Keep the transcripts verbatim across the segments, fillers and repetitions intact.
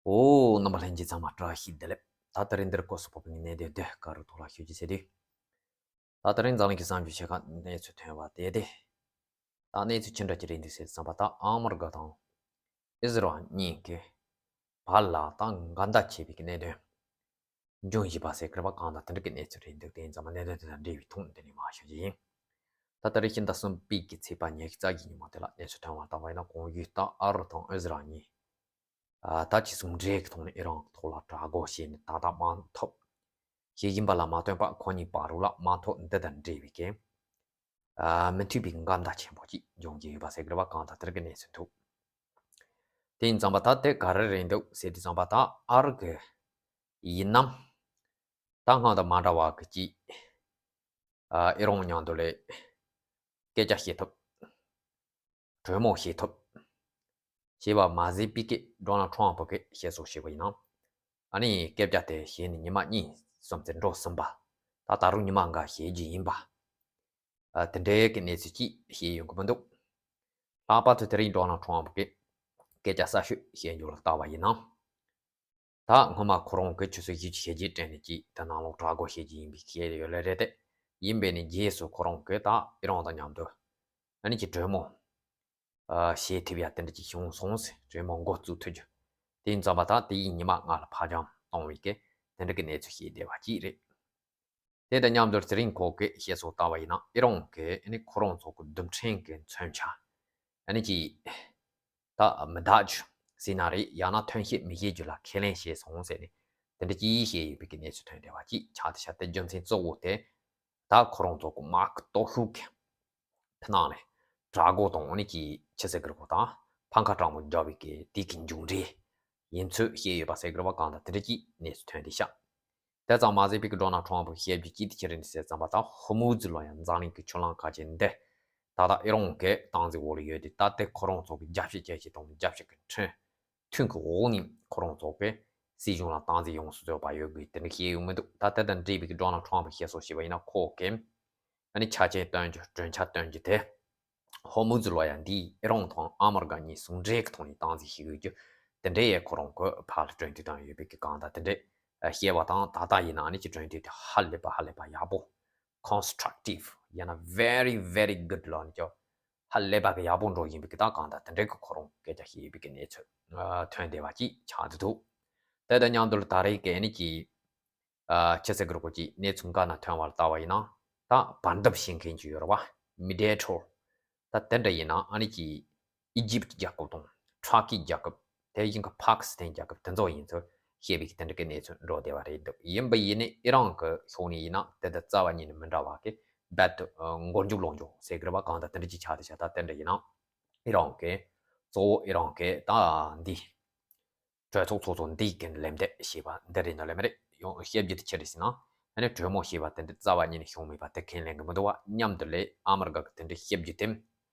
ཨོ། རྣམ་པ་ལྷན་རྒྱས་ཚང་མ་བཀྲ་ཤིས་བདེ་ལེགས། ད་དེ་རིང་འདིར་སྐོར་སོགས་པོ་ངས་གནས་དེ་དེ་ག་རུ་ཐོག་ལ་ཤོད་ཀྱི་ཟེར་དུས། ད་དེ་རིང་འཛམ་གླིང་གི་གསར་འགྱུར་ཆེ་ཁག་གནས་ཚུལ་ཐོན་པ་དེ་དེ། ད་གནས་ཚུལ་ཅི་འདྲ་ཅིག་རེད་འདུག་ཟེར་བསམ་པ། ད་ཨ་མི་རི་ཀ་དང་ཨི་ཟི་རལ་གཉིས་ཀྱི་བར་ལ་ད་འགལ་ཟླ་ཆེ་བའི་གནད་དོན་འབྱུང་བཞིན་པ་ཟེར་གི་རེད་པ། གང་ལྟར་དེ་འདྲ་གི་གནས་ཚུལ་རེད་འདུག་དེ་ཡིན་ཙང་མ་གནད་དོན་དེ་དང་འབྲེལ་བའི་ཐོག་ནས་དེ་ནས་མར་ཤོད་ཀྱི་ཡིན། ད་ལྟ་རེ་ཕྱི་ཟླ་གསུམ་པའི་གི་ཚེས་པ་ཉི་ཤུ་རྩ་བཞི་ཉིན་མོ་དེ་ལ་གནས་ཚུལ་ཐོན་པ་ལྟ་བ་ཡིན་ན། གོང་ཞུས་ལྟར་ཨ་རི་དང་ཨི་ཟི་རལ་གཉིས་ཨ་ད་ཅི་ཟུང་འབྲེལ་གྱི་ཐོག་ནས་ཨི་རན་གྱི་ཐོག་ལ་དྲག་རྒོལ་བྱས་ནས། ད་ལྟ་དམག་འཐབ་བྱེད་བཞིན་པ་ལ་མ་ལྟོས་པར་ཁོ་གཉིས་བར་རུ་ལ་དམག་འཐབ་འདི་དང་འབྲེལ་བའི་གི་ཨ་མི་མཐུན་པའི་འགལ་ཟླ་ཆེན་པོ་ཅིག་འབྱུང་གི་ཡོད་པ་ཟེར་གི་རེད་པ། གང་ལྟར་དེ་འདྲ་གི་གནས་ཚུལ་འདུག་དེ་ཡིན་ཙང་མ་ད་དེ་ག་རེ་རེད་འདུག་ཟེར་དུས་ཙམ་པ། ད་ཨ་རི་གི་ཡིན་ནམ། ད་སྔར་དང་མ་འདྲ་བ་གི་ཅིག་ཨ་ཨི་རན་མཉམ་དུ་ལས་སྐད་ཆ་བཤད་ཐུབ། གྲོས་མོལ་བྱེད་ཐུབ་ཞེས་པ་མ་ཟད་པའི་གི་ཌོ་ནལ་ཊམ་ཕུ་གིས་བཤད་སོང་ཞེས་པ་ཡིན་ན། ཨ་ནི་སྐད་ཆ་དེ་བཤད་ནས་ཉི་མ་གཉིས་གསུམ་ཙམ་འགྲོ་ཟིན་པ། ད་ད་རུང་ཉི་མ་འགའ་བཤད་རྒྱུ་ཡིན་པ། ཨ་དེ་འདྲའི་གི་གནས་ཚུལ་ཅིག་བཤད་ཡོང་གི་མི་འདུག་ལྷག་པར་དུ་དེ་རིང་ཌོ་ནལ་ཊམ་ཕུ་གིས་སྐད་ཆ་གསར་ཤོས་བཤད་རྒྱུ་ལ་ལྟ་བ་ཡིན་ན། ད་སྔོན་མ་ཁོ་རང་གིས་ཆུ་ཚོད་བཞི་བཅུ་ཞེ་བརྒྱད་སྤྲད་ནས་ཅིག་དེ་ནང་ལོགས་དྲག་རྒོལ་བྱེད་ཀྱི་ཡིན་པའི་བཤད་ཡོད་ལེ་རེད་དེ། ཡིན་པས་ནས་རྗེས་སུ་ཁོ་རང་གིས་ད་ཨི་རན་དང་མཉམ་དུ་ཨ་ནི་ཅིག་གྲོས་མོལ་ཨ་བྱེད་ཐུབ་ཡ་དེ་འདྲ་ཅིག་བྱུང་སོང་ཟེར། གྲོས་མོལ་འགོ་བཙུགས་ཐུབ་རྒྱུ། དེ་ཡིན་ཙང་མ་ད་དེ་ཡི་ཉི་མ་ལྔ་ལ་ཕར་འགྱངས་གཏོང་བའི་གི་དེ་འདྲ་གི་གནས་ཚུལ་བཤད་བསྡད་པ་ཅིག་རེད། དེ་དང་མཉམ་དུ་དེ་རིང་ཁོ་གིས་བཤད་སོང་ལྟ་བ་ཡིན་ན། ཨི་རན་གྱིས་ཨ་ནི་ཁོ་རང་ཚོ་གི་རྡུལ་ཕྲན་གྱི་མཚོན་ཆ་ཨ་ནི་ཅིག་ད་མི་བདག་རྒྱུ་ཟེར་ན་རེད། ཡང་ན་ཐོན་སྐྱེད་མི་བྱེད་རྒྱུ་ལ་ཁས་ལེན་བྱས་སོང་ཟེར་ནས་དེ་འདྲ་ཅིག་བཤད་ཡོད་པའི་གི་གནས་ཚུལ་ཐོན་བསྡད་པ་ཅིག་ཆགས་བསྡད་ཤག་དེ་རྒྱུ་མཚན་གཙོ་བོ་དེ་ད་ཁོ་རང་ཚོ་གི་དམག་གི་སྟོབས་ཤུགས་ཀྱི་ཕི་ནང་ནས་དྲག་རྒོལ་དང་ཨ་ནི་ཅིག་ཆུ་ཚོད་ཀྱི་རིང་དང་འཕར་ཁ་གྲང་མོ་རྒྱག་པའི་གི་དེ་གི་མཇུག་འབྲས་ཡིན་ཚུལ་བཤད་ཡོད་པ་ཟེར་གི་རེད་པ། གང་ལྟར་དེ་འདྲ་ཅིག་གནས་ཚུལ་ཐོན་བསྡད་ཤག་དེ་ཙམ་མ་ཟད་པའི་གི་ཌོ་ནལ་ཊམ་ཕུ་བཤད་རྒྱུ་ཅིག་དེ་ཅི་རེད་ཟེར་ཙམ་པ། ད་ཧོར་མུ་ཛི་ལོ་ཡང་འཛམ་གླིང་གི་ཆུ་གླིང་ཁ་ཆེ་འདི་ད་ལྟ་ཨི་རན་གྱི་སྟངས་འཛིན་འོག་ལ་ཡོད་དེ། ད་ལྟའི་ཁོ་རང་ཚོ་གི་རྒྱབ་བཤད་བྱེད་ཀྱི་དང་རྒྱབ་བཤད་ཀྱི་ཁྲིམས་མཐུན་གྱི་འོག་ནས་ཁོ་རང་ཚོ་གི་སྲིད་གཞུང་ལ་སྟངས་འཛིན་ཡོངས་སུ་རྫོགས་པ་ཡོད་དགོས་དེ་འདྲ་བཤད་ཡོད་མི་འདུག་ད་དེ་དང་འབྲེལ་བའི་གི་ཌོ་ནལ་ཊམ་ཕུ་བཤད་སོང་ཞེས་པ་ཡིན་ན། ཁོ་གིས་ཨ་ནི་ཆ་རྐྱེན་སྟོན་རྒྱུ། གྲོས་འཆར་སྟོན་རྒྱུ་དེ། ཧོར་མུ་ཛི་ལོ་ཡ་འདི་ཨི་རན་དང་ཨ་མི་རི་ཀ་གཉིས་ཟུང་འབྲེལ་གྱི་ཐོག་ནས་སྟངས་འཛིན་བྱེད་དགོས་རྒྱུ་དེ་འདྲའི་ཡས་ཁོ་རང་གི་ཕར་ལ་གྲོས་མཐུན་བཏང་ཡོད་པའི་གི་གང་ལྟར་དེ་འདྲའི་བཤད་པ་དང་། ད་ལྟ་ཡིན་ན་ཨ་ནི་ཅིག་གྲོས་མཐུན་དེ་ཧ་ལས་པ་ཧ་ལས་པ་ཡག་པོ། constructive ཡང་ན་very very good ལབ་ནས་ཀྱང་ཧ་ལས་པ་གི་ཡག་པོ་འགྲོ་བཞིན་པའི་གི་ད་གང་ལྟར་དེ་འདྲའི་གི་ཁོ་རང་སྐད་ཆ་བཤད་ཡོད་པའི་གི་གནས་ཚུལ་ཐོན་བསྡད་པ་ཅིག་ཆགས་འདུག་དེ་དང་མཉམ་དུ་ད་རེས་ཀྱི་ཨ་ནི་ཅིག་ཨ་ཕྱི་ཚེས་ཀྱི་རོགས་ཀྱི་གནས་ཚུལ་འགའ་ན་ཐོན་པ་ལ་ལྟ་བ་ཡིན་ན། ད་བར་འདུམ་བྱེད་མཁན་ཅིག་ཡོད་རེད་པ། མི་ཌི་ཡེ་ཊར། ད་དེ་འདྲ་ཡིན་ན་ཨ་ནི་ཅིག་ཨི་ཇིབ་རྒྱལ་ཁབ་དང་ཊར་ཀི་རྒྱལ་ཁབ། དེ་བཞིན་གྱི་ཕ་ཀི་སི་ཐན་རྒྱལ་ཁབ་དེ་ཚོ་ཡིན་ཚུལ་བཤད་པའི་གི་དེ་འདྲ་གི་གནས་ཚུལ་འགྲོ་བསྡད་པ་རེད་འདུག་ཡིན་པ་ཡིན་ནའི་ཨི་རན་གྱི་ཕྱོགས་ནས་ཡིན་ན་དེ་དང་རྩ་བ་ཉིད་ནས་མི་འདྲ་བ་གི་རྦད་དེ་མགོ་མཇུག་ལོག་འཇུག་ཟེར་གི་རེད་པ། གང་ལྟར་དེ་འདྲ་ཅིག་ཆགས་བསྡད་ཤག་ད་དེ་འདྲ་ཡིན་ན་ཨི་རན་གྱི་གཙོ་བོ་ཨི་རན་གྱི་ད་འདི་གྲོས་ཚོགས་ཚོགས་གཙོ་འདི་གི་ལན་འདེབས་ཞེས་པ་འདི་རེད་འདུག་ལབ་མི་རེད། ཡང་བཤད་རྒྱུ་དེ་ཅི་རེད་ཟེར་ན། ཨ་ནི་གྲོས་མོལ་ཞེས་པ་དེ་འདྲ་རྩ་བ་ཉིད་ནས་བྱུང་མེད་པ་དེ་ཁས་ལེན་གི་མི་འདུག་པ། མཉམ་དུ་ལས་ཨ་མི་རི་ཀ་གི་དེ་འདྲ་བཤད་རྒྱུ་དེ།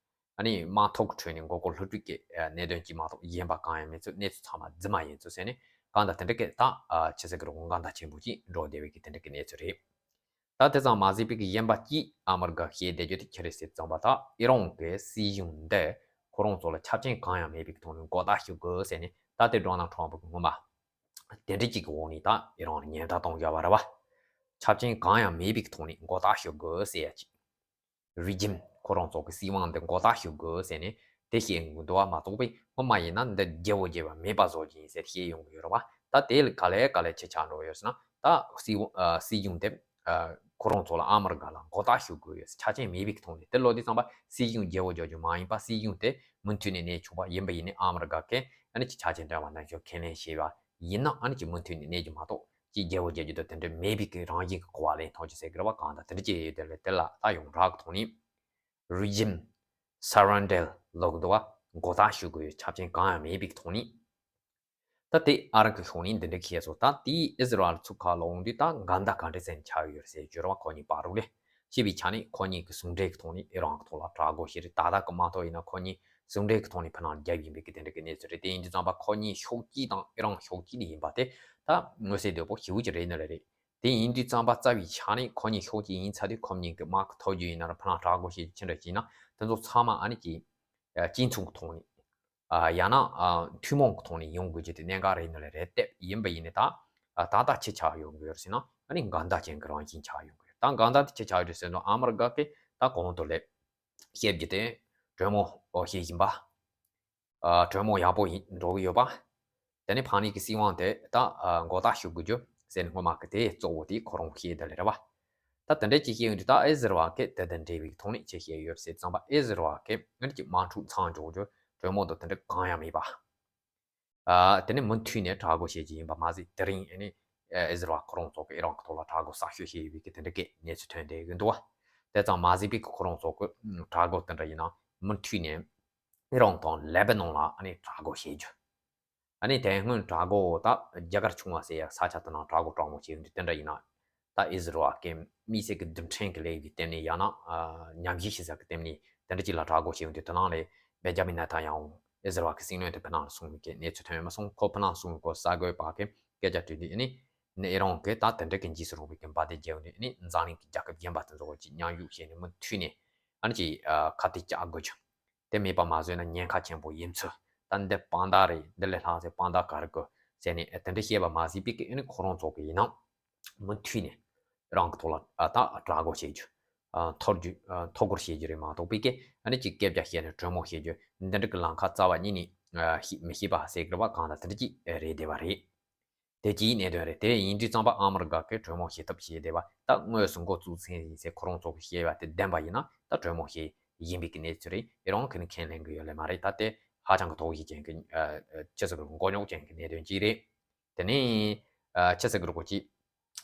ཨ་ནི་དམག་འཐབ་ཀྱི་ཁྲོད་ནས་མགོ་སྐོར་ལྷུག་སྤྲོད་ཀྱི་གནད་དོན་གཅིག་མ་གཏོགས་གཞན་པ་གང་ཡང་མེད་ཚུལ། གནས་ཚུལ་ཚང་མ་རྫུན་མ་ཡིན་ཚུལ་ཟེར་ནས་གང་ལྟར་དེ་འདྲ་གི་ད་ཕྱི་ཚེས་ཀྱི་རོགས་འགལ་ཟླ་ཆེན་པོ་ཅིག་འགྲོ་བསྡད་པའི་གི་དེ་འདྲ་གི་གནས་ཚུལ་རེད། ད་དེ་ཙམ་མ་ཟད་པའི་གི་གཞན་པ་གཅིག་ཨ་མི་རི་ཀ་བཤད་བསྡད་རྒྱུ་དེ་ཅི་རེད་ཟེར་ཙམ་པ། ད་ཨི་རན་གྱི་སྲིད་གཞུང་འདི་ཁོ་རང་ཚོ་ལ་ཆ་རྐྱེན་གང་ཡང་མེད་པའི་གི་ཐོག་ནས་མགོ་བཏགས་ཞུ་དགོས་ཟེར་ནས། ད་ལྟའི་ཌོ་ནལ་ཊམ་ཕུ་གི་སྔོན་མ་དེ་འདྲ་གཅིག་གི་འོག་ནས་ད་ཨི་རན་ལ་ཉེན་བརྡ་གཏོང་བཞག་པ་རེད་པ། ཆ་རྐྱེན་གང་ཡང་མེད་པའི་གི་ཐོག་ནས་མགོ་བཏགས་ཞུ་དགོས་ཟེར་ཡ་གཅིག་རི་ཇིམ་ཁོ་རང་ཚོ་གི་སྲིད་དབང་འདི་མགོ་བཏགས་ཞུ་དགོས་ཟེར་ནས་དེ་བཤད་འདུག་པ་མ་གཏོགས་པའི་སྔོན་མ་ཡིན་ན་འདི་རྒྱལ་པོ་རྒྱལ་བ་མེད་པ་བཟོ་རྒྱུ་ཡིན་ཟེར་བཤད་ཡོང་གི་ཡོད་རེད་པ། ད་དེ་ལ་ག་ལེ་ག་ལེ་ཆེ་ཆགས་འགྲོ་ཡོད་ཟེར་ན། ད་སྲིད་དབང་ཨ་སྲིད་གཞུང་དེ་ཨ་ཁོ་རང་ཚོ་ལ་ཨ་མི་རི་ཀ་ལ་མགོ་བཏགས་ཞུ་དགོས་ཡོད་ཟེར་ཆ་རྐྱེན་མེད་པའི་གི་ཐོག་ནས། དེ་ལོ་དུས་ཙམ་པ་སྲིད་གཞུང་རྒྱལ་པོ་རྒྱལ་རྒྱུ་མ་ཡིན་པ། སྲིད་གཞུང་དེ་མུ་མཐུད་ནས་གནས་ཆོག་པ་ཡིན་པ་ཡིན་ནའི་ཨ་མི་རི་ཀ་གིས་ཨ་ནི་ཅིག་ཆ་རྐྱེན་བཏོན་པ་ནང་བཞིན་ཁས་ལེན་བྱས་པ་ཡིན་ན་ཨ་ནི་ཅིག་མུ་མཐུད་ནས་གནས་རྒྱུ་མ་གཏོགས་ཅིག་རྒྱལ་པོ་རྒྱལ་རྒྱུ་དང་དེ་འདྲ་མེད་པའི་གི་རང་བཞིན་གི་གོ་བ་ལེན་ཐུབ་ཀྱི་ཟེར་གི་རེད་པ། གང་ལྟར་དེ་འདྲ་ཅིག་ཡོད་དེ་ལས་དེ་ལ་ད་ཡོངས་གྲགས་ཀྱི་ཐོག་ནས་རི་ཇིམ་སར་རེན་ཌར་ལབ་ཀྱི་འདུག་པ། མགོ་བཏགས་ཞུ་དགོས་ཡོད་ཆ་རྐྱེན་གང་ཡང་མེད་པའི་གི་ཐོག་ནས། ད་དེ་ཨ་རན་གྱི་ཕྱོགས་ནས་འདི་འདྲ་བཤད་སོང་། ད་དེ་ཨི་ཟི་རལ་ཚུགས་ཁ་ལ་འོང་དུས་ད་འགལ་ཟླ་ག་འདྲ་ཟེར་ནས་ཆགས་ཡོད་རེད་ཟེར་གྱི་རེད་པ། ཁོ་གཉིས་བར་རུ་ལས་བྱས་པའི་ཆ་ནས་ཁོ་གཉིས་ཀྱི་ཟུང་འབྲེལ་གྱི་ཐོག་ནས་ཨི་རན་གྱི་ཐོག་ལ་དྲག་རྒོལ་བྱས་རེད། ད་ལྟ་གི་མ་གཏོགས་ཡིན་ན་ཁོ་གཉིས་ཟུང་འབྲེལ་གྱི་ཐོག་ནས་ཕར་ལ་རྒྱབ་ཡིན་པའི་གི་དེ་འདྲ་གི་གནས་ཚུལ་རེད། དེ་ཡིན་དུས་ཙམ་པ་ཁོ་གཉིས་ཕྱོགས་གཅིག་དང་ཨི་རན་ཕྱོགས་གཅིག་ནས་ཡིན་པ་དེ་ད་མངོན་གསལ་དོད་པོ་ཞེ་པོ་ཅིག་རེད་ནི་རེད། རེད། དེ་ཡིན་དུས་ཙམ་པ་རྩ་བའི་ཆ་ནས་ཁོ་གཉིས་ཕྱོགས་གཅིག་ཡིན་ཚར་དུས་ཁོ་གཉིས་ཀྱི་དམག་གི་ཐོག་རྒྱུ་ཡིན་ན་ར་ཕར་ལ་དྲག་རྒོལ་བྱེད་རྒྱུ་ཅི་འདྲ་ཅིག་ཡིན་ན་དེ་ཚོ་ཚང་མ་ཨ་ནི་ཀྱི་གཅིག་མཚུངས་ཐོག་ནས་ ཨ་ཡང་ན་ཨ་ཐུན་མོང་གི་ཐོག་ནས་ཡོང་དགོས་ཀྱི་དེ་གནད་འགག་རེད་ནི་ལ་རེད་དེ་ཡིན་པ་ཡིན་ནི་ད་ཨ་ད་ལྟ་ཅི་ཆགས་ཡོང་གི་ཡོད་ཟེར་ན་ཨ་ནི་འགལ་ཟླ་ཅན་གྱི་རང་བཞིན་ཆགས་ཡོང་གི་ཡོད། ད་འགལ་ཟླ་དེ་ཅི་ཆགས་ཡོད་ཟེར་ན་ཨ་མི་རི་ཀ་གི་ད་གོང་དུ་ལས་བཤད་རྒྱུ་དེ་གྲོས་མོལ་བྱེད་བཞིན་པ། ཨ་གྲོས་མོལ་ཡག་པོ་ཡིན་འགྲོ་གི་ཡོད་པ། དེ་ནས་ཕ་ནི་གི་སྲིད་དབང་དེ་ད་ཨ་མགོ་བཏགས་ཞུ་དགོས་རྒྱུ་ཟེར་ནས་སྔོན་མ་གི་དེ་གཙོ་བོ་དེ་ཁོ་རང་བཤད་དེ་ལས་རེད་བ། ད་དེ་འདྲ་ཅིག་བཤད་ཡོང་དུས་ད་ཨི་ཟི་རལ་གི་དེ་དང་འབྲེལ་བའི་ཐོག་ནས་ཅིག་བཤད་ཡོད་ཟེར་ཙམ་པ་ཨི་ཟི་རལ་གི་ཨ་ནི་ཅིག་དམག་འཁྲུག་མཚམས་འཇོག་རྒྱུ་གྲོས་མོལ་དང་དེ་འདྲ་གང་ཡང་མེད་པ། ཨ་དེ་ནས་མུ་མཐུད་ནས་དྲག་རྒོལ་བྱེད་ཀྱི་ཡིན་པ་མ་ཟད་དེ་རིང་ཨ་ནི་ཨི་ཟི་རལ་ཁོ་རང་ཚོ་གི་ཨི་རན་གི་ཐོག་ལ་དྲག་རྒོལ་གསར་ཤོས་བྱས་ཡོད་པའི་གི་དེ་འདྲ་གི་གནས་ཚུལ་ཐོན་བསྡད་ཀྱི་འདུག་བ། དེ་ཙམ་མ་ཟད་པའི་གི་ཁོ་རང་ཚོ་གི་དྲག་རྒོལ་དེ་འདྲ་ཡིན་ན་མུ་མཐུད་ནས་ཨི་རན་དང་ལེ་བྷ་ནོན་ལ་ཨ་ནི་དྲག་རྒོལ་བྱེད་རྒྱུ། ཨ་ནི་དེ་སྔོན་དྲག་རྒོལ་ད་རྒྱ་གར་ཆུང་བ་ཟེར་ཡ་ས་ཆ་དེ་ནང་དྲག་རྒོལ་དྲག་མོ་བྱེད་ཡོང་དུས་དེ་འདྲ་ཡིན་ན། ད་ཨི་ཟི་རལ་གི་དམིགས་བསལ་གྱི་རྡུལ་ཕྲན་གྱི་ལས་ཀྱི་སྟེང་ནས་ཡང་ན་ཨ་ཉམས་ཞིབ་བྱེད་ས་གི་སྟེང་ནས་དེ་འདྲ་ཅིག་ལ་དྲག་རྒོལ་བྱེད་ཡོང་དུས་དེ་ནང་ལས་བེན་ཇ་མིན་ནེ་ཐན་ཡ་ཧུ་ཨི་ཟི་རལ་གྱི་སྲིད་བློན་དེ་ཕི་ནང་ལ་སོང་བའི་གི་གནས་ཚུལ་ཐོན་ཡོད་མ་སོང་། ཁོ་ཕི་ནང་སོང་བའི་སྐོར་གསར་འགོད་པ་གི་སྐད་ཆ་དྲིས་དུས་ཨ་ནི་ནི་ཨི་རན་གྱི་ད་དེ་འདྲ་གི་འཇིགས་སུ་རུང་བའི་གི་འབར་མདེལ་རྒྱག་ཡོང་དུས་ཨ་ནི་འཛམ་གླིང་གི་རྒྱལ་ཁབ་གཞན་པ་དེ་ཚོ་གི་མཉམ་ཞུགས་བྱས་ནས་མུ་མཐུད་ནས་ཨ་ནི་ཅིག་ཨ་ཁ་གཏད་བཅག་དགོས་ཀྱི། དེ་མེད་པ་མ་བཟོས་ན་ཉེན་ཁ་ཆེན་པོ་ཡིན་ཚུལ། ད་འདི་དཔང་རྟགས་རེད། འདི་ལས་ལྷག་ཚེ་དཔང་རྟགས་ག་རེ་དགོས་ཟེར་ནས་ཨེ་དེ་འདྲ་བཤད་པ་མ་ཟད་པའི་གི་ཨ་ནི་ཁོ་རང་ཚོ་གི་ཡིན་ན་མུ་མཐུད་ནས་རང་གི་ཐོག་ལ་ཨ་ད་དྲག་རྒོལ་བྱེད་རྒྱུ། ཨ་ཐོར་རྒྱུ་ཨ་ཐོ་འགོར་བྱེད་རྒྱུ་རེད་མ་གཏོགས་པའི་གི་ཨ་ནི་ཅིག་སྐད་ཆ་བཤད་ནས་གྲོས་མོལ་བྱེད་རྒྱུ་འདི་འདྲ་གི་ལམ་ཁ་རྩ་བ་ཉིད་ནས་ཨ་ཤེས་མི་ཤེས་པ་ཟེར་གི་རེད་བ། གང་ལྟར་དེ་འདྲ་ཅིག་རེད་བསྡད་པ་རེད། དེ་གཅིག་གནད་དོན་རེད། དེ་ཡིན་དུས་ཙམ་པ་ཨ་མི་རི་ཀ་གིས་གྲོས་མོལ་བྱེད་ཐབས་བྱས་བསྡད་པ་ད་དངོས་སུ་འགོ་བཙུགས་ཚར་ཡིན་ཟེར་ཁོ་རང་ཚོ་གིས་བཤད་པ་དེ་བདེན་པ་ཡིན་ན་ད་གྲོས་མོལ་བྱེད་ཡིན་པའི་གི་གནས་ཚུལ་རེད། ཨི་རན་གིས་ནི་ཁས་ལེན་གི་ཡོད་ལེ་མ་རེད། ད་དེ་ཧ་ཅང་གི་དོགས་གཞི་ཅན་གི་ཨ་ཨ་ཅི་ཟེར་དགོས་མགོ་རྙོག་ཅན་གི་གནད་དོན་གཅིག་རེད། དེ་ནས་ཨ་ཅི་ཟེར་དགོས་རེད་གོ་ཅི།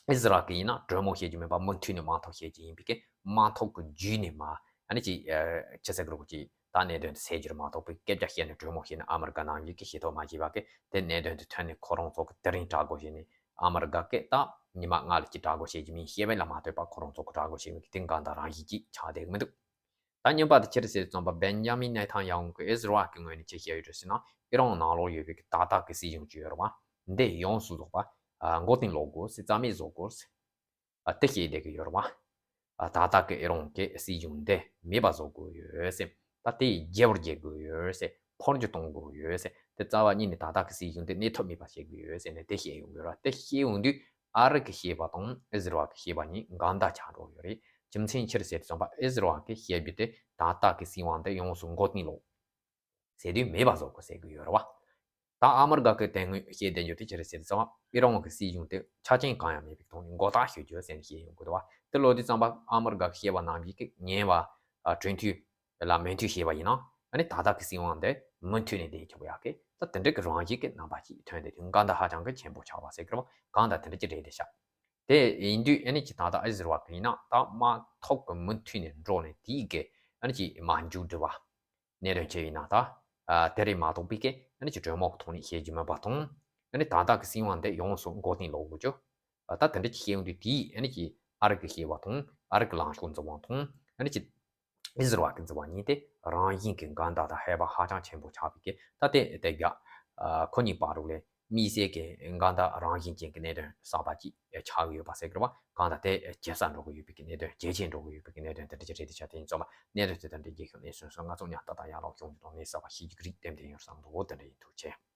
ཨི་ཟི་རལ་གི་ཡིན་ན་གྲོས་མོལ་བྱེད་རྒྱུ་མིན་པ་མུ་མཐུད་ནས་དམག་འཐབ་བྱེད་རྒྱུ་ཡིན་པའི་གི་དམག་འཐབ་གི་བརྒྱུད་ནས་མ་ཨ་ནི་ཅི་ཨ་ཅི་ཟེར་དགོས་རེད་གོ་ཅི། ད་གནད་དོན་དེ་སེལ་རྒྱུ་རེད་མ་གཏོགས་པའི་སྐད་ཆ་བཤད་ནས་གྲོས་མོལ་བྱས་ནས་ཨ་མི་རི་ཀ་ནང་བཞིན་གྱི་བྱེད་ཐབས་མ་བྱས་པ་གི་དེ་གནད་དོན་དེ་ཐོན་ནས་ཁོ་རང་ཚོ་གི་དེ་རིང་དྲག་རྒོལ་བྱས་ནས་ཨ་མི་རི་ཀ་གི་ད་ཉི་མ་ལྔ་ལ་གཅིག་དྲག་རྒོལ་བྱེད་རྒྱུ་མིན་ཞེས་པ་ལ་མ་ལྟོས་པ་ཁོ་རང་ཚོ་གི་དྲག་རྒོལ་བྱེད་མི་གི་དེ་འགལ་ཟླ་རང་བཞིན་གཅིག་ཆགས་བསྡད་གི་མི་འདུག་ད་སྙན་པ་དེ་ཅི་རེད་ཟེར་ཙམ་པ་བེན་ཇ་མིན་ནེ་ཐན་ཡ་ཧུ་གི་ཨི་ཟི་རལ་གི་ངོས་ནས་ཅི་བཤད་ཡོད་རེད་ཟེར་ན་ཨི་རན་ནང་ལོགས་ཡོད་པའི་གི་ཏག་ཏག་གི་སྲིད་གཞུང་ཅིག་ཡོད་རེད་བ། འདི་ཡོངས་སུ་རྫོགས་པ་ཨ་མགོ་རྟིང་སློག་དགོས་ཟེར་རྩ་མེད་བཟོ་དགོས་ཟེར། ཨ་དེ་བཤད་བསྡད་ཀྱི་ཡོད་རེད་བ། ཨ་ད་ལྟ་གི་ཨི་རན་གྱི་སྲིད་གཞུང་འདི་མེད་པ་བཟོ་དགོས་ཡོད་ཟེར། ད་དེ་ཡི་རྒྱལ་བོར་རྒྱལ་དགོས་ཡོད་ཟེར། འཕོ་འགྱུར་གཏོང་དགོས་ཡོད་ཟེར། དེ་རྩ་བ་ཉིད་ནས་ད་ལྟ་གི་སྲིད་གཞུང་འདི་གནས་ཐབས་མེད་པ་བྱེད་དགོས་ཡོད་ཟེར་ནས་དེ་བཤད་ཡོང་གི་ཡོད་རེད་བ། དེ་བཤད་ཡོང་དུས་ཨ་རི་གི་བཤད་པ་དང་ཨི་ཟི་རལ་གི་བཤད་པ་གཉིས་འགལ་ཟླ་ཆགས་འགྲོ་གི་ཡོད་རེད། རྒྱུ་མཚན་ཅི་རེད་ཟེར་ཙམ་པ་ཨི་ཟི་རལ་གི་བཤད་རྒྱུ་དེ་ད་ལྟ་གི་སྲིད་དབང་འདི་ཡོངས་སུ་མགོ་རྟིང་སློག་ཟེར་དུས་མེད་པ་བཟོ་དགོས་ཟེར་གྱི་ཡོད་རེད་བ། ད་ཨ་མི་རི་ཀ་གི་དེ་སྔོན་བཤད་བསྡད་རྒྱུ་དེ་ཅི་རེད་ཟེར་ཙང་ཨི་རན་གྱི་སྲིད་གཞུང་དེ་ཆ་རྐྱེན་གང་ཡང་མེད་པའི་ཐོག་ནས་མགོ་བཏགས་ཞུ་རྒྱུ་ཟེར་ནས་བཤད་ཡོང་གི་འདུག་བ། དེ་ལོ་དུས་ཙམ་པ་ཨ་མི་རི་ཀ་གི་བཤད་པ་ནང་བཞིན་གྱི་ཉེ་བ་ཨ་གྲོས་མཐུན་ལ་མོས་མཐུན་བྱས་པ་ཡིན་ན་ཨ་ནི་ད་ལྟ་གི་སྲིད་དབང་དེ་མུ་མཐུད་ནས་བསྡད་ཆོག་ཡག་གི་ད་དེ་འདྲ་གི་རང་བཞིན་གྱི་རྣམ་པ་ཅིག་ཐོན་བསྡད་དུས་འགལ་ཟླ་ཧ་ཅང་གི་ཆེན་པོ་ཆགས་པ་ཟེར་གི་རེད་བ། གང་ལྟར་དེ་འདྲ་ཅིག་རེད་བསྡད་ཤག་དེ་ཡིན་དུས་ཨ་ནི་ཅི་ད་ལྟ་ཨི་ཟི་རལ་གི་ཡིན་ན་ད་དམག་འཐབ་གི་མུ་མཐུད་ནས་འགྲོ་ནས་དེའི་གི་ཨ་ནི་ཅི་མ་མཇུག་སྒྲིལ་བ། གནད་དོན་ཆེ་བའི་ནང་ད། ཨ་དེ་རེད་མ་གཏོགས་པའི་གི་ཨ་ནི་ཅི་གྲོས་མོལ་གི་ཐོག་ནས་བཤད་རྒྱུ་མིན་པ་དང་། ཨ་ནི་ད་ལྟ་གི་སྲིད་དབང་འདི་ཡོངས་སུ་མགོ་རྟིང་སློག་དགོས་རྒྱུ། ཨ་ད་དེ་འདྲ་ཅིག་བཤད་ཡོང་དུས་དེས་ཨ་ནི་ཅི་ཨ་རི་གི་བཤད་པ་དང་ཨ་རི་གི་ལངས་ཕྱོགས་འཛིན་དབང་དང་ཨ་ནི་ཅི་ཨི་ཟི་རལ་གི་འཛིན་དབང་གཉིས་དེ་རང་བཞིན་གྱི་འགལ་ཟླ་དང་ཧེ་བག་ཧ་ཅང་ཆེན་པོ་ཆགས་པའི་གི་ད་དེ་དེ་ག་ཨ་ཁོ་གཉིས་བར་རུ་ལས་དམིགས་བསལ་གྱི་འགལ་ཟླ་རང་བཞིན་ཅན་གྱི་གནད་དོན་གསར་པ་ཅིག་ཆགས་ཀྱི་ཡོད་པ་ཟེར་གི་རེད་བ། གང་ལྟར་དེ་ཇེ་ཟབ་འགྲོ་གི་ཡོད་པའི་གི་གནད་དོན་ཇེ་ཆེ་འགྲོ་གི་ཡོད་པའི་གི་གནད་དོན་དེ་འདྲ་ཅིག་རེད་དེ་ཆ་དེ་ཡིན་ཙང་ལ། གནད་དོན་དེ་དང་འབྲེལ་རྒྱལ་ཁྱོན་ནས་སོན་སོན་ང་ཚོ་ཉག་ཏག་ཏག་ཡར་ལོག་བྱུང་གི་དང་གནས་གསར་པ་ཤེས་རྒྱུ་གི་རིགས་ཏན་ཏན་ཡོད་བསམ་འདུག་དེ་འདྲ་ཡིན་ཐུགས་རྗེ་ཆེ།